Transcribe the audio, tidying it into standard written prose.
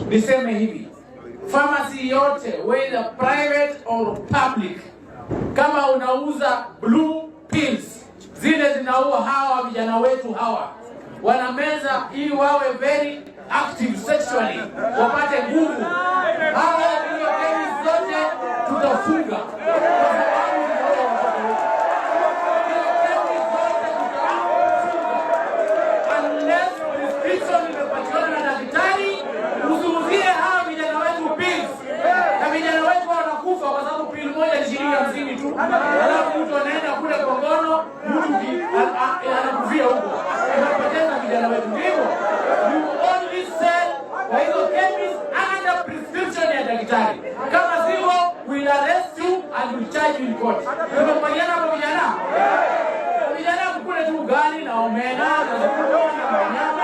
Niseme hivi, pharmacy yote, whether private or public, kama unauza blue pills, zile zinaua hawa vijana wetu hawa, wanameza ili wawe very active sexually, wapate nguvu. Hawa hizo chemist zote tutafunga kwa sababu zinaua watoto wetu. Hizo chemist zote tutafunga unless prescription imepatiana na daktari. Usiuzie hawa vijana wetu pills, na vijana wetu wanakufa kwa sababu pill moja ni shilingi 50 tu, alafu mtu anaenda kule kwa ngono, mtu anakufia huko. Tunapoteza vijana wetu, ndivyo. You only sell kwa hizo chemist under prescription ya daktari. Kama sivyo, we'll arrest you and we'll charge you in court. Tumekubaliana hapo, vijana? Vijana mkule tu ugali na omena na sukuma na manyama.